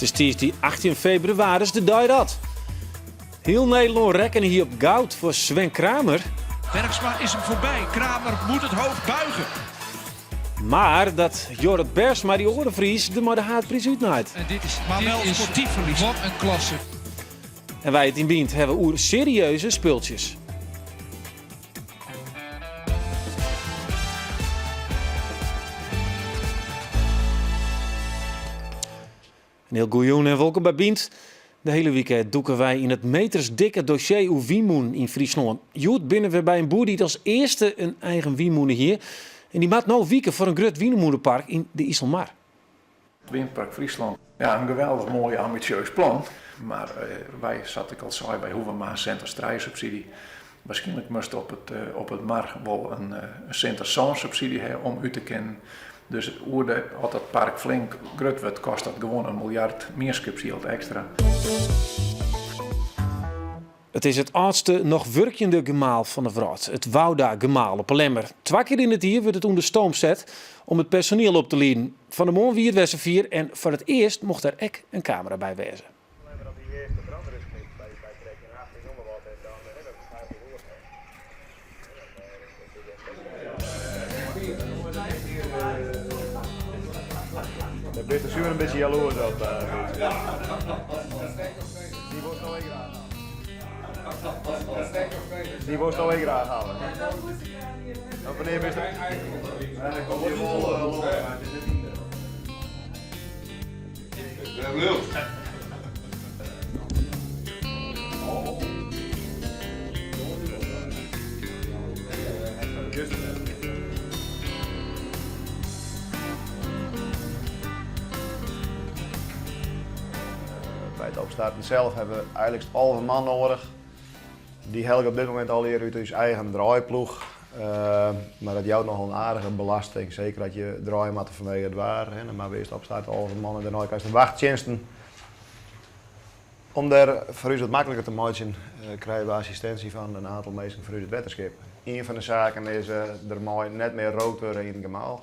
It is tiisdei 18 febrewaris, de dei dat hiel Nederlân rekkene hie op goud foar Sven Kramer. Bergsma is hem voorbij. Kramer moet het hoofd buigen. Mar dat Jorrit Bergsma, dy oare Fries, der mei de haadpriis útnaait. En dit is, maar Dit wel is sportief verlies. Wat een klasse. En wy it yn Bynt hawwe oer serieuze spultsjes. In hiel goejûn en wolkom by Bynt. De hiele wike dûke wy yn it metersdikke dossier oer wynmûnen yn Fryslân. Hjoed binne we by in boer dy't as earste in eigen wynmûne hie. En dy moat no wike foar in grut wynmûnepark yn de Iselmar. Windpark Fryslân, ja, in geweldich moai ambisjeus plan. Mar wy, sa't ik al sei, wy hoege mar in sint as trije subsydzje. Waarskynlik moatst op it, op it mar wol in sint as sân subsydzje ha om út te kinnen. Dus oer de, as dat park flink grut wurdt, kostet dat gewoan in miljard mienskipsjild ekstra. It is it âldste noch wurkjende gemaal fan de wrâld, it Wouda-gemaal op 'e Lemmer. Twa kear yn it jier wurdt it ûnder stoom set om it personiel op te lieden. Fan 'e moarn wie it wer safier en foar it earst mocht der ek in kamera by wêze. Dêr bist de suver in bytsje jaloers op. Dy wolst no ek graach hawwe. Want wannear bist By it opstarten sels hawwe we eigenlik 11 man noadich. Dy helje op dit momint allegear út ús eigen draaiploech. Mar dat jout nochal in aardige belasting, seker as je draaie moatte fanwege it waar. Dan moatte we earst opstarte 11 man en dêrnei krijst de wachttsjinsten. Om der foar ús wat makliker te meitsjen, krije we assistinsje fan in oantal minsken fan út it wetterskip. Ien fan de saken is, der mei net mear rookt wurde yn it gemaal.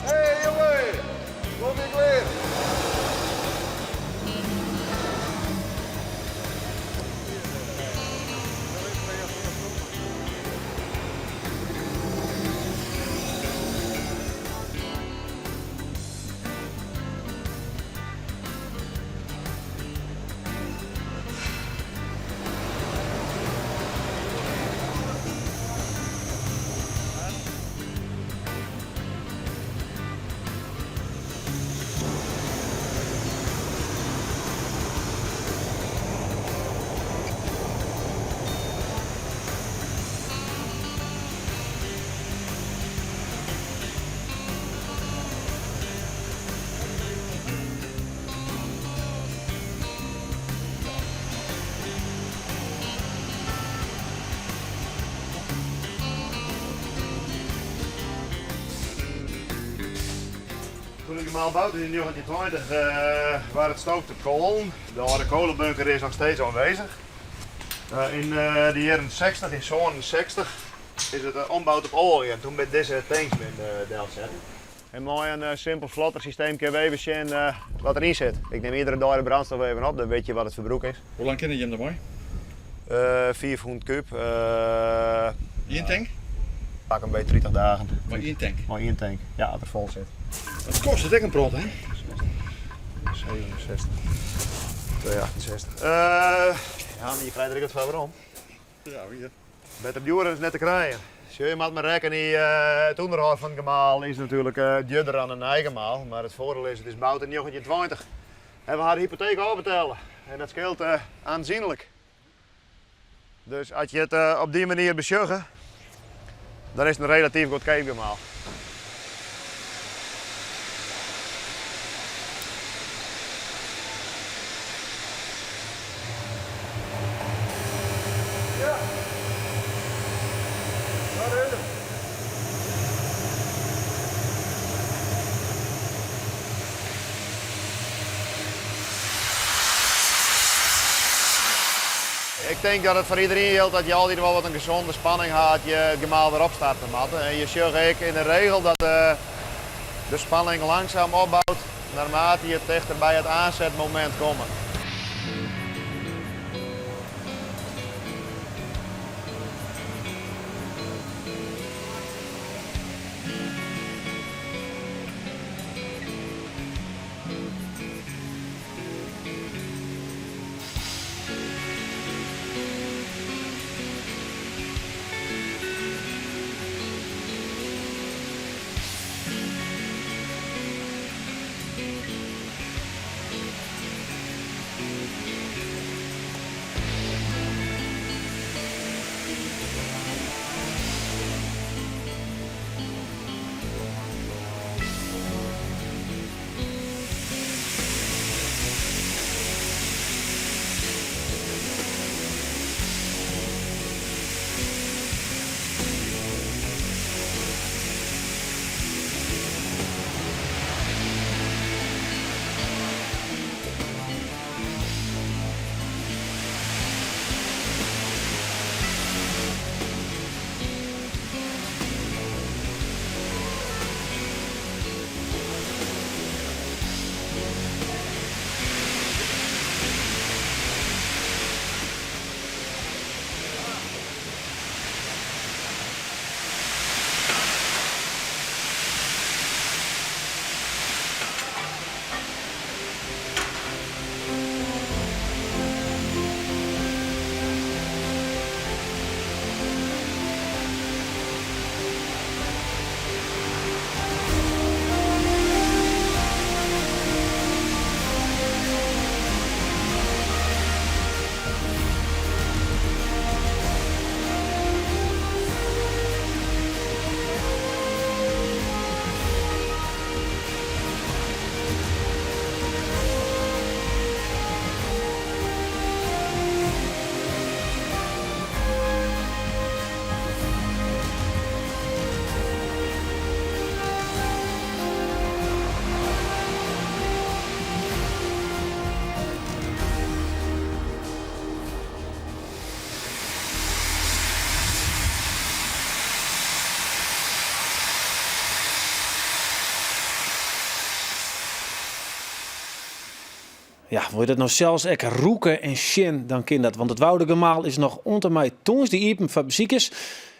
Hey jongen, kom je klear? Toen it gemaal boud is yn njoggentjintweintich waard it stookt op koalen. De âlde kolebunker is noch steeds oanwêzich. Yn de jierren sechstich, yn sânensechstich, is it omboud op oalje en toen binne dizze tanks delsetten. En mei in simpel flottersysteem kinne we even sjen wat deryn sit. Ik nim iedere dei de brandstof even op, dan wit je wat it ferbrûk is. Hoe lang kinne jim dermei? 500 kub. Ien tank? Pak 'm beet 30 dagen. Mei ien tank? Mei ien tank, ja, as er fol sit. Dat kostet ek in protte, hè? 67, 268. Ja, mar je krije der ek wat foar werom. Ja, wie. Better djoer is net te krijen. Sjoch, je moatte mar rekkenje, it ûnderhâld fan it gemaal is natuerlik djurder dan in nij gemaal, mar it foardiel is, it is boud yn njoggentjintweintich en we ha de hypoteek ôfbetelle en dat skeelt aanzienlik. Dus as je it op dy manier besjogge, Dan is it in relatyf goedkeap gemaal. Ik tink dat it foar iederien jildt dat je altyd wol wat in gezonde spanning ha as je it gemaal wer opstarte moatte. En je sjogge ek yn de regel dat de spanning langzaam opbout naarmate je tichter by it aanzetmomint komme. Ja, wol je dat no sels ek rûke en sjen, dan kin dat. Want it Woudagemaal is noch oant en mei tongersdei iepen foar besikers.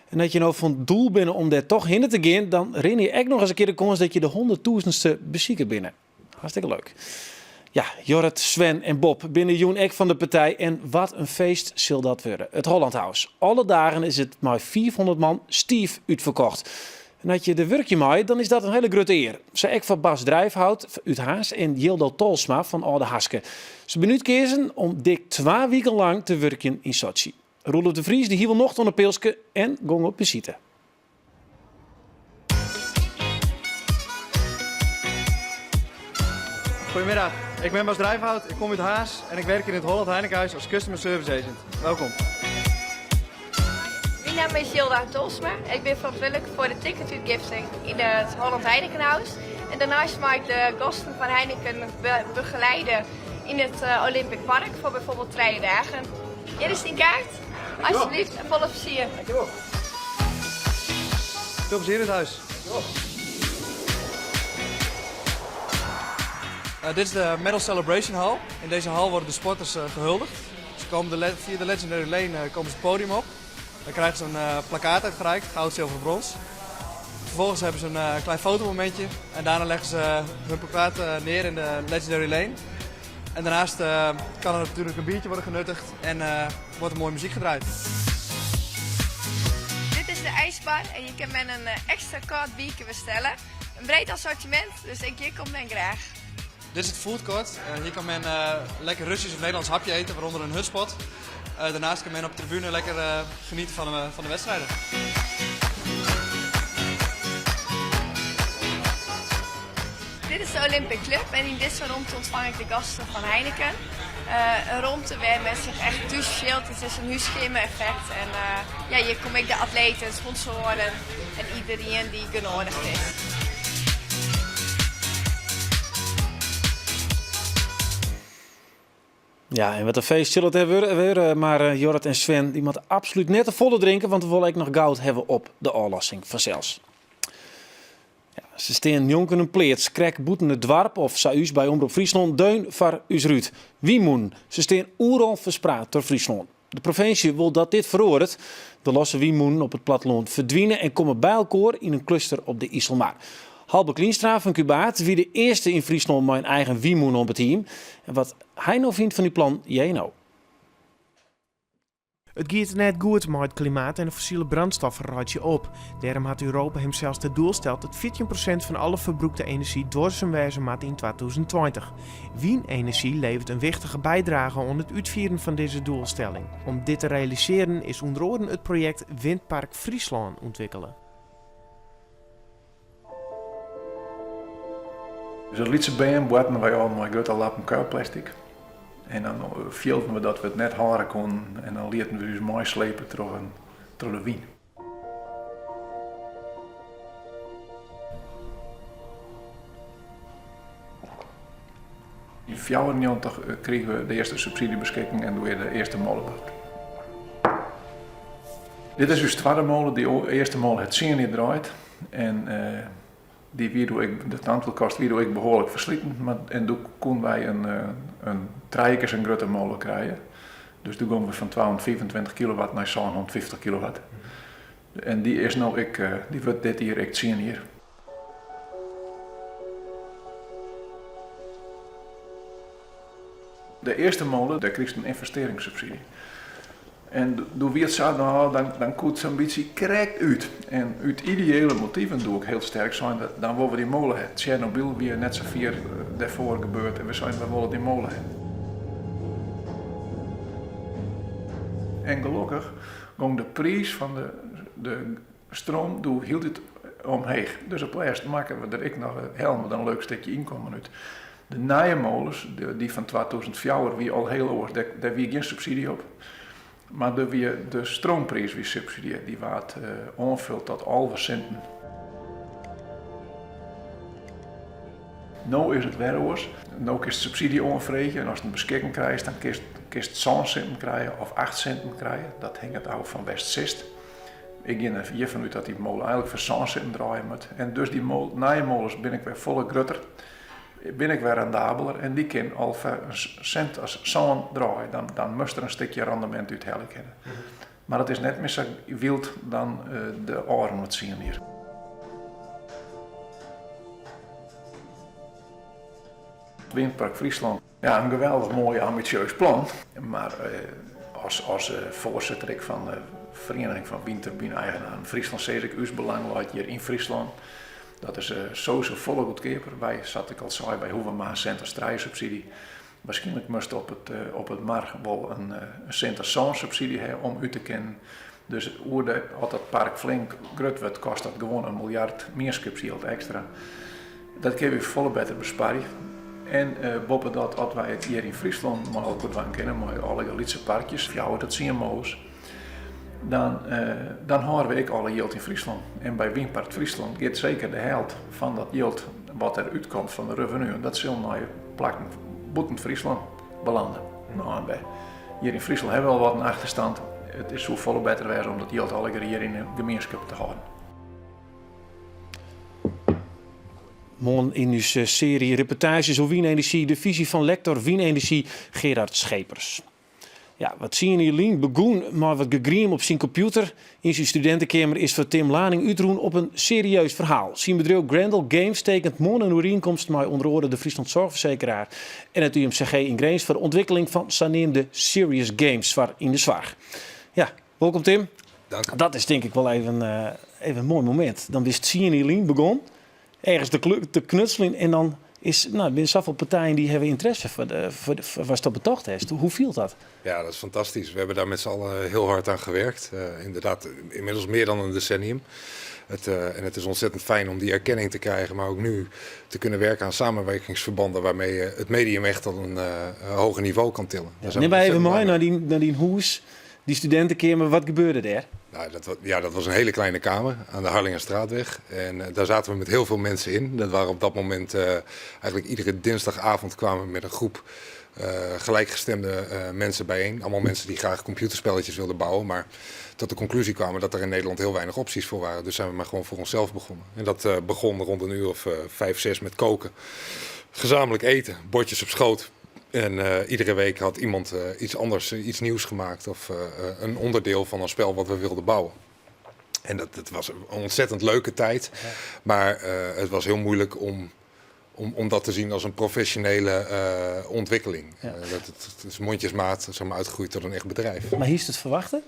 En as je no fan doel binne om dêr toch hinne te gean, dan rinne je ek noch ris in kear de kâns dat je de hûnderttûzenste besiker binne. Hartstikke leuk. Ja, Jorrit, Sven en Bob binne jûn ek fan de partij en wat in feest sil dat wurde. It Holland House. Alle dagen is it mei 500 man stiif útferkocht. En as je der wurkje meie, dan is dat in hiele grutte ear. Sa ek foar Bas Drijfhout út Harns en Jildo Tolsma fan Aldehaske. Se binne útkeazen om dik twa wiken lang te wurkjen yn Sotsji. Roelof de Vries die hie wol nocht oan in pilske en gong op besite. Goedemiddag, ik ben Bas Drijfhout, ik kom uit Harns en ik werk in het Holland Heinekenhuis als Customer Service Agent. Welkom. Myn namme is Jilda Tolsma. Ik bin ferantwurdlik foar de ticketútgifte yn it Holland Heinekenhuis. En dêrneist mei ik de gasten fan Heineken begeleide yn it Olympic Park foar byfoarbyld trije dagen. Hjir is dyn kaart. Alsjeblieft en folle plezier. Dankjewol. Veel plezier in het huis. Dit is de Medal Celebration Hall. In deze hal worden de sporters gehuldigd. Ze komen de, via de Legendary Lane komen ze het podium op. Dan krijgen ze een plakkaat uitgereikt, goud, zilver, brons. Vervolgens hebben ze een klein fotomomentje en daarna leggen ze hun plakkaat neer in de Legendary Lane. En daarnaast kan er natuurlijk een biertje worden genuttigd en wordt er mooie muziek gedraaid. Dit is de ijsbar en je kan met een ekstra kâld bierke bestelle. In breed assortimint, dus ek hjir komt men graach. Dit is het foodcourt. Hier kan men lekker Russisch of Nederlands hapje eten, waaronder een hutspot. Daarnaast kan men op de tribune lekker genieten van de wedstrijden. Dit is de Olympic Club en yn dizze romte ûntfang ik de gasten fan Heineken. Eh, in romte wêr men sich echt thús fielt. It is in húskeamer-effekt en eh, ja, hjir komme ek de atleten, sponsoaren en iderien dy't genoadigd is. Ja, en wat in feest sil it dêr wurde, mar eh, Jorrit en Sven dy moatte absolút net te folle drinke, want we wolle ek noch goud hawwe op de ôflossing fansels. Ja, se stean njonken in pleats, krekt bûten it doarp of sa ús by Omrop Fryslân deun foar ús rút. Wynmûnen, se stean oeral ferspraat troch Fryslân. De provinsje wol dat dit feroaret. De losse wynmûnen op it plattelân ferdwine en komme by elkoar yn in kluster op de Iselmar. Halbe Klynstra fan Kûbaard wie de earste yn Fryslân mei in eigen wynmûne op it hiem. En wat hy no fynt fan dy plan, hearre je no. It giet net goed mei it klimaat en de fossile brandstoffen reitsje op. Dêrom hat Europa himsels ta doel steld dat 14 prosint fan alle ferbrûkte enerzjy duorsum wêze moat yn 2020. Wynenerzjy leveret in wichtige bydrage oan it útfieren fan dizze doelstelling. Om dit te realisearjen is ûnder oaren it projekt Windpark Fryslân ûntwikkele. Dus as lytse bern boarten wy al mei grutte lappen kuilplastic. En dan fielden we dat we it net hâlde koenen en dan lieten we ús meislepe troch de wyn. Yn 94 krigen we de earste subsydzjebeskikking en doe is de earste mole boud. Dit is ús twadde mole. Dy earste mole hat tsien jier draaid en dy wie doe ek, de tandwielkast wie doe ek behoarlik fersliten, mar en doe koenen wy in, in trije kear sa'n grutte mole krije. Dus doe gongen we fan 225 kilowatt nei 750 kilowatt. En dy is no ek, dy wurdt dit jier ek tsien jier. De earste mole, dêr krigest in ynvestearringssubsydzje. En doe wie it sa, no, dan, dan koe it sa'n bytsje krekt út. En út ideële motiven doe ik hiel sterk sein, dat dan wolle we dy mole ha. Tsjernobyl wie net sa fier dêrfoar gebeurd en we seinen, we wolle dy mole ha. En gelokkich gong de priis fan de, de stroom doe hieltyd omheech. Dus op lêst makken we der ek noch hellen we der in leuk stikje ynkommen út. De nije moles, dy fan 2004, wie al hiel oars. Dêr wie gjin subsydzje op. Mar der wie, de stroompriis wie subsidiearre. Dy waard oanfuld tot 11 sinten. No is it wer oars. No kinst subsydzje oanfreegje en ast in beskikking krijst, dan kinst, kinst sân sinten krije of acht sinten krije. Dat hinget ôf fan wêr'tst sitst. Ik gean der hjirfan út dat dy mole eigenlik foar sân sinten draaie moat. En dus dy mole, nije moles binne ek wer folle grutter, binne ek wer rendabeler en dy kin al foar in sint as sân draaie. Dan, dan moatst der in stikje rendemint út helje kinne. Mar it is net mear sa wyld dan de ôfrûne tsien jier. Windpark Fryslân, ja, in geweldich moai ambisjeus plan. Mar as, as foarsitter ek fan de Feriening fan Wynturbine-eigenaren Fryslân sis ik, ús belang leit hjir yn Fryslân. Dat is sowieso folle goedkeaper. Wy, sa't ik al sei, wy hoege mar in sint as trije subsydzje. Waarskynlik moatst op it, op it mar wol in sint as sân subsydzje ha om út te kinnen. Dus oer de, as dat park flink grut wurdt, kostet dat gewoan in miljard mienskipsjild ekstra. Dat kinne wy folle better besparje. En boppedat, as wy it hjir yn Fryslân mei elkoar dwaan kinne, mei allegear lytse parkjes, fjouwer tot tsien moles, dan, dan hâlde we ek alle jild yn Fryslân. En by Wynpark Fryslân giet seker de helte fan dat jild wat der útkomt fan de revenue, dat sil nei plakken bûten Fryslân belande. No, en by, hjir yn Fryslân hawwe we al wat in achterstand. It soe folle better wêze om dat jild allegear hjir yn de gemienskip te hâlden. Moarn yn ús searje reportaazjes oer wynenerzjy de fisy fan lektor wynenerzjy Gerard Schepers. Ja, wat tsien jier lyn begûn mei wat gegriem op syn kompjûter yn syn studintekeamer is foar Tim Laning útrûn op in serieus ferhaal. Syn bedriuw Grendel Games tekent moarn in oerienkomst mei ûnder oare de Friesland Zorgverzekeraar en it UMCG yn Grins foar de ûntwikkeling fan saneamde serious games foar yn de soarch. Ja, wolkom Tim. Dank. Dat is tink ik wol even, even in moai momint. Dan bist tsien jier lyn begûn, ergens te, te knutseljen en dan. Is, no, der binne safolle partijen dy hawwe ynteresse foar, de, foar, de, foar watsto betocht hast. Hoe fielt dat? Ja, dat is fantastisch. We hebben daar met z'n allen heel hard aan gewerkt. Inderdaad, inmiddels meer dan een decennium. En het is ontzettend fijn om die erkenning te krijgen, maar ook nu te kunnen werken aan samenwerkingsverbanden waarmee je het medium echt tot een hoger niveau kan tillen. Daar zijn Nim we my even ontzettend mei blij nei mee. dyn, nei dyn hûs, dy studintekeamer. Wat gebeurde dêr? Nou, ja, dat was een hele kleine kamer aan de Harlingerstraatweg. En daar zaten we met heel veel mensen in. Dat waren op dat moment eigenlijk iedere dinsdagavond kwamen we met een groep gelijkgestemde mensen bijeen. Allemaal mensen die graag computerspelletjes wilden bouwen, maar tot de conclusie kwamen dat er in Nederland heel weinig opties voor waren. Dus zijn we maar gewoon voor onszelf begonnen. En dat begon rond een uur of 5, 6 met koken. Gezamenlijk eten, bordjes op schoot. En iedere week had iemand iets anders, iets nieuws gemaakt of een onderdeel van een spel wat we wilden bouwen. En dat was een ontzettend leuke tijd, maar het was heel moeilijk om dat te zien als een professionele ontwikkeling. Dat het is mondjesmaat, zeg maar, uitgegroeid tot een echt bedrijf. Mar hiest it ferwachte?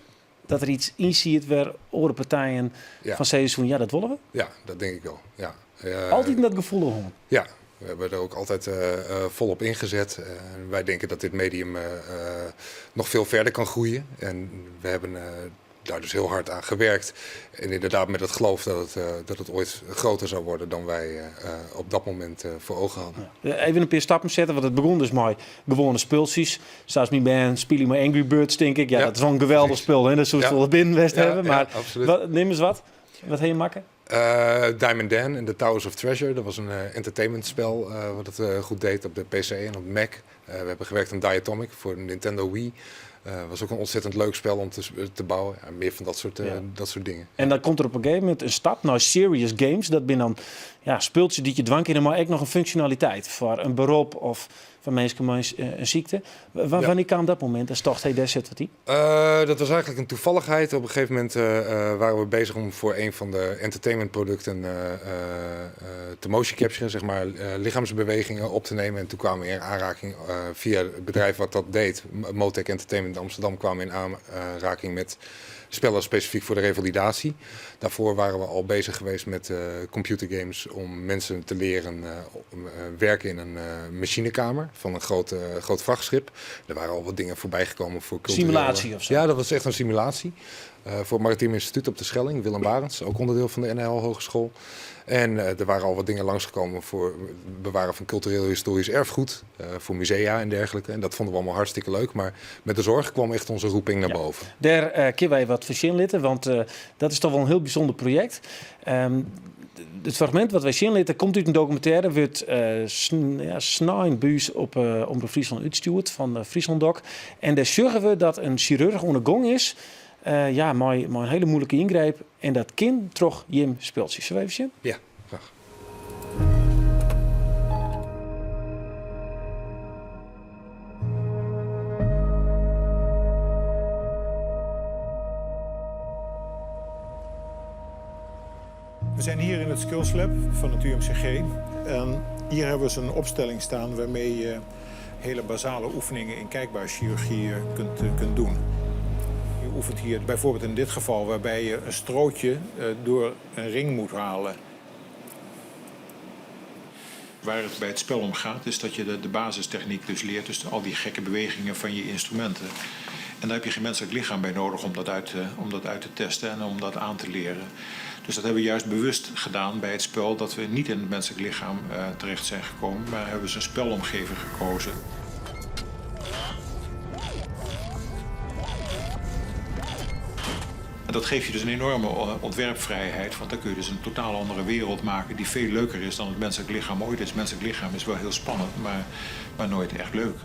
Dat der yts yn siet wêr oare partijen fan sizze soene, ja, dat wolle we? Ja, dat denk ik wel. Ja. Altyd dat gefoel hân? Ja, we hebben er ook altijd volop ingezet. Wij denken dat dit medium nog veel verder kan groeien. En we hebben daar dus heel hard aan gewerkt. En inderdaad met het geloof dat het ooit groter zou worden dan wij op dat moment voor ogen hadden. Ja. Even in pear stappen sette, want it begûn dus mei gewoane spultsjes. Sa as myn bern spylje mei Angry Birds, tink ik. Ja, dat is wol in geweldich spul, hè? Dat soest wol binnen west hawwe. Mar wat, nim ris wat. Wat ha je makke? Diamond Dan en The Towers of Treasure. Dat was een entertainmentspel wat het goed deed op de PC en op de Mac. We hebben gewerkt aan Diatomic voor de Nintendo Wii. Was ook een ontzettend leuk spel om te bouwen. Ja, meer van dat soort dingen. En dan komt der op in gegeven momint in stap nei serious games. Dat binne dan, ja, spultsjes dy't je dwaan kinne, mar ek noch in funksjonaliteit foar in berop of foar minsken mei in sykte. Wannear kaam dat momint en tocht, hey, dêr sit wat yn? Dat was eigenlijk een toevalligheid. Op een gegeven moment waren we bezig om voor een van de entertainmentproducten te motion capturen, zeg maar, lichaamsbewegingen op te nemen. En toen kwamen we in aanraking via het bedrijf wat dat deed, Motech Entertainment Amsterdam, kwamen we in aanraking met spellen specifiek voor de revalidatie. Daarvoor waren we al bezig geweest met computergames om mensen te leren om werken in een machinekamer van een groot vrachtschip. Er waren al wat dingen voorbij gekomen voor culturele Simulatie of zo? Ja, dat was echt een simulatie. Voor het Maritiem Instituut op de Schelling, Willem Barentsz, ook onderdeel van de NHL Hogeschool. En er waren al wat dingen langsgekomen voor het bewaren van cultureel historisch erfgoed, voor musea en dergelijke. En dat vonden we allemaal hartstikke leuk. Maar met de zorg kwam echt onze roeping naar boven. Dêr kinne wy wat foar sjen litte, want dat is dochs wol in hiel bysûnder projekt. It fragmint wat wy sjen litte komt út in dokumintêre, wurdt ja, snein by ús op Omrop Fryslân útstjoerd fan Fryslân Dok. En dêr sjogge we dat in sjirurch oan 'e gong is, ja, mei in hiele muoilike yngryp. En dat kin troch jim spultsjes. Sille we even sjen? Ja, graach. We zijn hier in het Skills Lab van het UMCG. En hier hebben we zo'n opstelling staan waarmee je hele basale oefeningen in kijkbuischirurgie kunt doen. Je oefent hier bijvoorbeeld in dit geval waarbij je een strootje door een ring moet halen. Waar het bij het spel om gaat is dat je de basistechniek dus leert, dus al die gekke bewegingen van je instrumenten. En daar heb je geen menselijk lichaam bij nodig om dat uit te testen en om dat aan te leren. Dus dat hebben we juist bewust gedaan bij het spel, dat we niet in het menselijk lichaam terecht zijn gekomen, maar hebben ze een spelomgeving gekozen. En dat geeft je dus een enorme ontwerpvrijheid, want dan kun je dus een totaal andere wereld maken die veel leuker is dan het menselijk lichaam ooit is. Het menselijk lichaam is wel heel spannend, maar nooit echt leuk.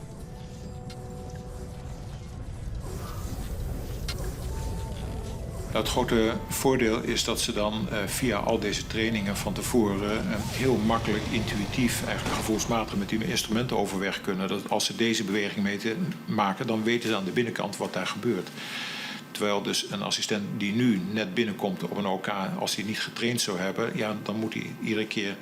Het grote voordeel is dat ze dan via al deze trainingen van tevoren heel makkelijk, intuïtief, eigenlijk gevoelsmatig met die instrumenten overweg kunnen. Dat als ze deze beweging maken, dan weten ze aan de binnenkant wat daar gebeurt. Terwijl dus een assistent die nu net binnenkomt op een OK, als hij niet getraind zou hebben, ja, dan moet hij iedere keer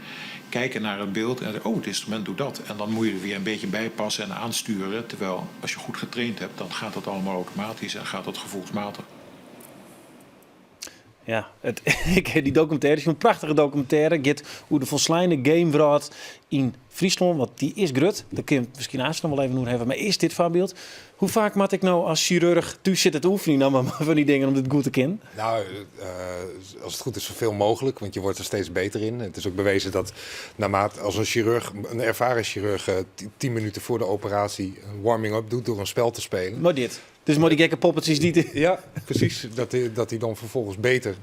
kijken naar het beeld en zeggen, oh, het instrument doet dat. En dan moet je er weer een beetje bijpassen en aansturen. Terwijl als je goed getraind hebt, dan gaat dat allemaal automatisch en gaat dat gevoelsmatig. Ja, it, ik ha dy dokumintêre sjoen, prachtige dokumintêre. Giet oer de folsleine gamewrâld yn Fryslân, want dy is grut. Dêr kinne we it miskien aanst noch wol even oer hawwe. Mar earst dit foarbyld. Hoe faak moat ik no as sjirurch thús sitte te oefenjen dan mar fan dy dingen om dit goed te kinnen? Nou, eh, als het goed is, zoveel mogelijk, want je wordt er steeds beter in. Het is ook bewezen dat naarmate als een chirurg, een ervaren chirurg, eh, 10 minuten voor de operatie een warming-up doet door een spel te spelen. Mar dit. Dus mei dy gekke poppetjes dy't. Ja, precies. Dat hij dan vervolgens beter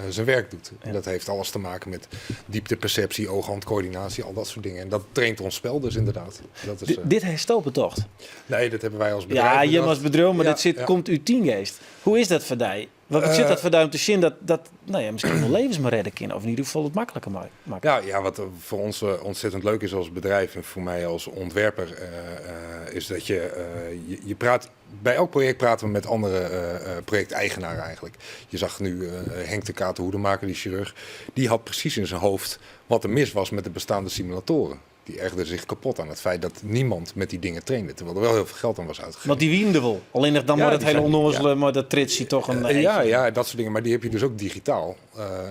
zijn werk doet. En dat heeft alles te maken met diepteperceptie, oog-handcoördinatie, al dat soort dingen. En dat traint ons spel dus inderdaad. Dat is, Dit heeft sto betocht. Nee, dat hebben wij als bedrijf Ja, je bedacht. als bedriuw, mar dit sit, komt út dyn geast. Hoe is dat foar dy? Wat betsjut dat foar dy om te sjen dat nou ja, miskien wol levens mar rêde kinne, of yn ieder gefal it makliker meitsje? Ja, ja, wat voor ons ontzettend leuk is als bedrijf en voor mij als ontwerper, is dat je praat, bij elk project praten we met andere projecteigenaren eigenlijk. Je zag nu Henk de Katen Hoedemaker, die chirurg, die had precies in zijn hoofd wat er mis was met de bestaande simulatoren. Die ergerde zich kapot aan het feit dat niemand met die dingen trainde. Terwijl er wel heel veel geld aan was uitgegeven. Want die wienen er wel. Alleen nog dan Ja, maar dat die hele zijn- onnozele, ja. maar dat tritsie toch een Ja, eentje. ja, dat soort dingen. Maar die heb je dus ook digitaal.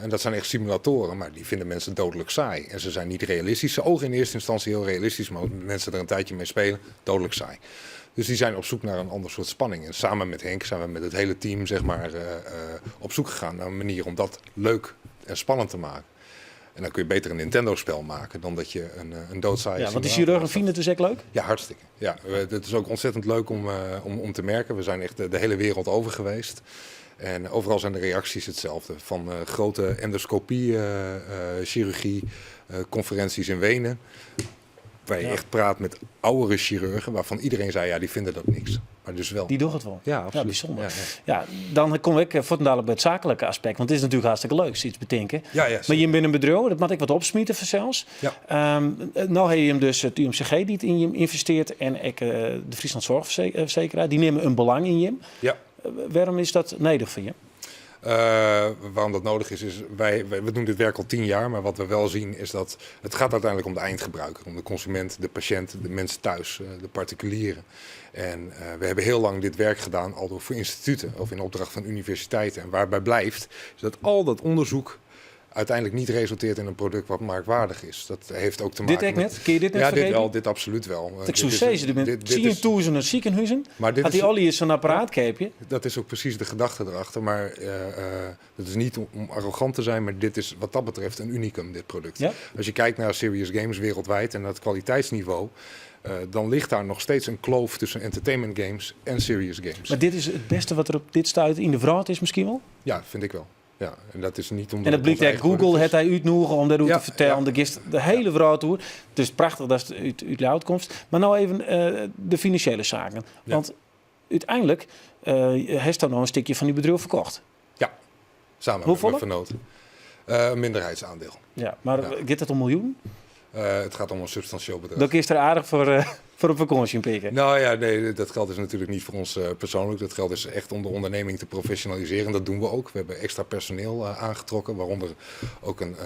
En dat zijn echt simulatoren, maar die vinden mensen dodelijk saai. En ze zijn niet realistisch. Ze ogen in eerste instantie heel realistisch, maar als mensen er een tijdje mee spelen, dodelijk saai. Dus die zijn op zoek naar een ander soort spanning. En samen met Henk zijn we met het hele team, op zoek gegaan naar een manier om dat leuk en spannend te maken. En dan kun je beter een Nintendo-spel maken dan dat je een doodzaaie Ja, want die simulator chirurgen maakt. vinden het dus echt leuk? Ja, hartstikke. Ja, het is ook ontzettend leuk om te merken. We zijn echt de hele wereld over geweest. En overal zijn de reacties hetzelfde. Van grote endoscopie, chirurgie, conferenties in Wenen. Waar je echt praat met oudere chirurgen, waarvan iedereen zei, ja, die vinden dat niks. Maar dus wel. Die doen het wel. Ja, Ja, absoluut. bijzonder. Ja, ja. Ja, dan kom ik voortdurend bij het zakelijke aspect. Want het is natuurlijk hartstikke leuk, zoiets bedenken. Ja, Maar je bent een bedrijf, dat moet ik wat opsmieten vanzelfs. Nou heb je hem dus het UMCG die het in je investeert en ik, de Friesland Zorgverzekeraar, die nemen een belang in je. Waarom is dat nodig voor je? Waarom dat nodig is, is wij, we doen dit werk al 10 jaar, maar wat we wel zien is dat het gaat uiteindelijk om de eindgebruiker, om de consument, de patiënt, de mensen thuis, de particulieren. En we hebben heel lang dit werk gedaan, al door voor instituten of in opdracht van universiteiten. En waarbij blijft, is dat al dat onderzoek uiteindelijk niet resulteert in een product wat marktwaardig is. Dat heeft ook te Dit maken ook met net? Kun je dit net Ja, dit vergeten? wel, dit absoluut wel. Ik zou zeggen, je bent Dit is 10.000 ziekenhuizen. Maar dit Had die is al eens zo'n apparaat, keepje? Dat is ook precies de gedachte erachter. Maar dat is niet om arrogant te zijn, maar dit is wat dat betreft een unicum, dit product. Als je kijkt naar serious games wereldwijd en dat kwaliteitsniveau, dan ligt daar nog steeds een kloof tussen entertainment games en serious games. Maar dit is het beste wat er op dit stuit in de wrâld is misschien wel? Ja, vind ik wel. Ja, en dat is niet omdat En dat het blijkt ons echt eigen Google product het is. hij uitnoegen om daarover te vertellen. De gist de hele wrâld oer. Het is prachtig dat het uit de uitkomst. Maar nou even de financiële zaken. Want uiteindelijk heeft dan nog een stukje van die bedrijf verkocht. Ja, samen met Hoeveel? mijn vernoot. Een minderheidsaandeel. Ja, maar gaat het om miljoen? Het gaat om een substantieel bedrag. Dat is er aardig voor op vakantie pikken. Nou ja, nee, dat geld is natuurlijk niet voor ons persoonlijk. Dat geld is echt om de onderneming te professionaliseren. Dat doen we ook. We hebben extra personeel aangetrokken, waaronder ook een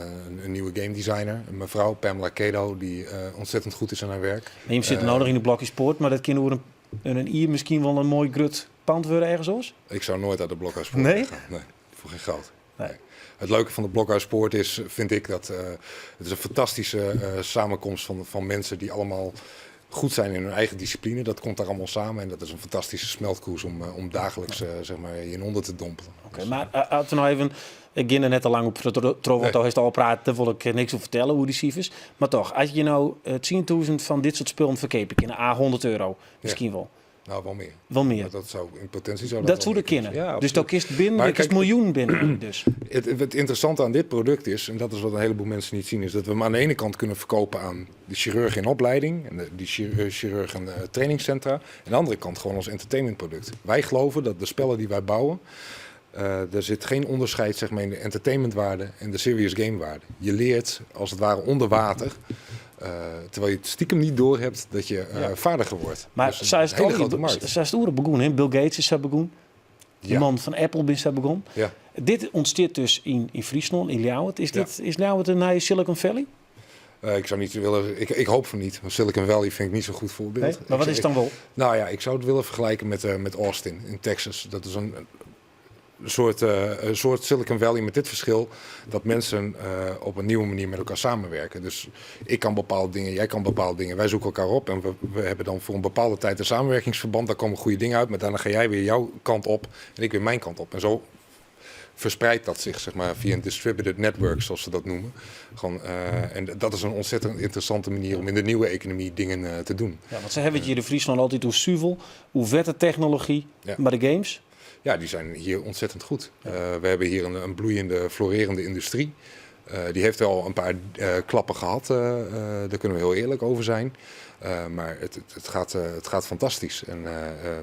nieuwe game designer, een mevrouw Pamela Kedo, die ontzettend goed is aan haar werk. En je zit nou nog in de Blokhuispoort, maar dat kan door een ier misschien wel een mooi grut pand worden ergens ons? Ik zou nooit uit de Blokhuispoort Nee? gaan. Nee, voor geen geld. Nee. Nee. Het leuke van de Blokhuispoort is, vind ik, dat het is een fantastische samenkomst van mensen die allemaal goed zijn in hun eigen discipline. Dat komt daar allemaal samen en dat is een fantastische smeltkroes om dagelijks je in onder te dompelen. Oké, maar als we nou even, ik ging er net al lang op tro, want Nee. al heeft al praat, daar wil ik niks over vertellen hoe die cijfers. Maar toch, als je nou 10.000 van dit soort spullen verkopen, in A 100 euro, misschien wel. Nou, wel meer. Wel meer. Maar dat zou in potentie zou dat Dat wel zou meer er kunnen. kunnen. Ja, Dus absoluut. dat kist binnen, Maar dat kist kijk, miljoen binnen. Dus. Het interessante aan dit product is, en dat is wat een heleboel mensen niet zien, is dat we hem aan de ene kant kunnen verkopen aan de chirurgen in opleiding en die chirurgen trainingscentra. En aan de andere kant gewoon als entertainmentproduct. Wij geloven dat de spellen die wij bouwen, er zit geen onderscheid, in de entertainmentwaarde en de serious game waarde. Je leert als het ware onder water. Terwijl je het stiekem niet doorhebt dat je vaardiger wordt. Maar Dus een zij is het hele ook grote niet- markt. zij is het oeren begonnen, hè? Bill Gates is daar begonnen. De man van Apple is daar begonnen. Dit ontstaat dus in Friesland, in Ljouwert. Is Ljouwert een nieuwe Silicon Valley? Ik zou niet willen, ik hoop van niet. Want Silicon Valley vind ik niet zo'n goed voorbeeld. Nee? Maar wat is het dan wel? Ik zou het willen vergelijken met Austin in Texas. Dat is een soort, een soort Silicon Valley met dit verschil dat mensen op een nieuwe manier met elkaar samenwerken. Dus ik kan bepaalde dingen, jij kan bepaalde dingen. Wij zoeken elkaar op en we, we hebben dan voor een bepaalde tijd een samenwerkingsverband. Daar komen goede dingen uit, maar daarna ga jij weer jouw kant op en ik weer mijn kant op. En zo verspreidt dat zich zeg maar, via een distributed network, zoals ze dat noemen. Gewoon, en dat is een ontzettend interessante manier om in de nieuwe economie dingen te doen. Ja, want ze hebben het hier in Friesland altijd oer suvel, oer wettertechnology, Ja. maar de games? Ja, die zijn hier ontzettend goed. We hebben hier een bloeiende, florerende industrie. Die heeft wel een paar klappen gehad, daar kunnen we heel eerlijk over zijn. Maar het gaat fantastisch en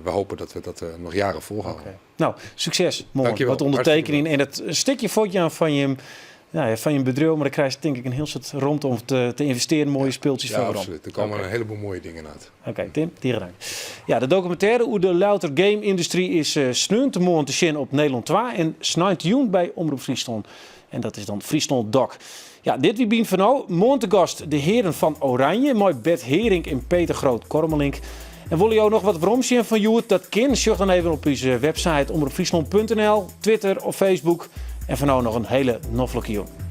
we hopen dat we dat nog jaren volhouden. Okay. Nou, succes morgen Dankjewel. met ondertekening en het stukje fotje van je, nou ja, van je bedrijf, maar dan krijg je denk ik een heel soort rond om te investeren, mooie speeltjes Ja, voor absoluut. Er komen Oké. een heleboel mooie dingen uit. Oké, Tim, tige dank. Ja, de documentaire oer de Louter Game-industrie is sneontemoarn te sjen op Nederland 2 en sneintejûn by Omrop Fryslân. En dat is dan Fryslân Dok. Ja, dit wie Bynt fan No. Moarn te gast de heren fan Oranje, mei Bert Hering en Peter Groot Kormelink. En wolle jo noch wat weromsjen fan hjoed? Dat kin. Sjoch dan even op ús website omropfryslan.nl, Twitter of Facebook. En foar no noch in hiele noflike jûn.